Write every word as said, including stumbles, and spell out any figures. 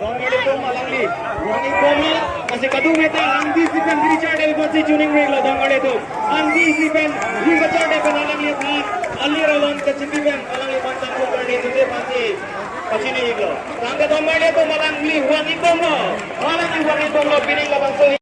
Donmarlitum alangli warning bomlo, lasi kadokave ta angdengsi pen Richard Alphonse chuning renglo donmarlitum. Angdengsi pen Richard pen alangli aphan ali rawan kachingki pen alangli aphan tangkuk karni tute pasi pachini iklo. Tangka donmarlitum alangli warning bomlo, alangli warning bomlo pining labangso.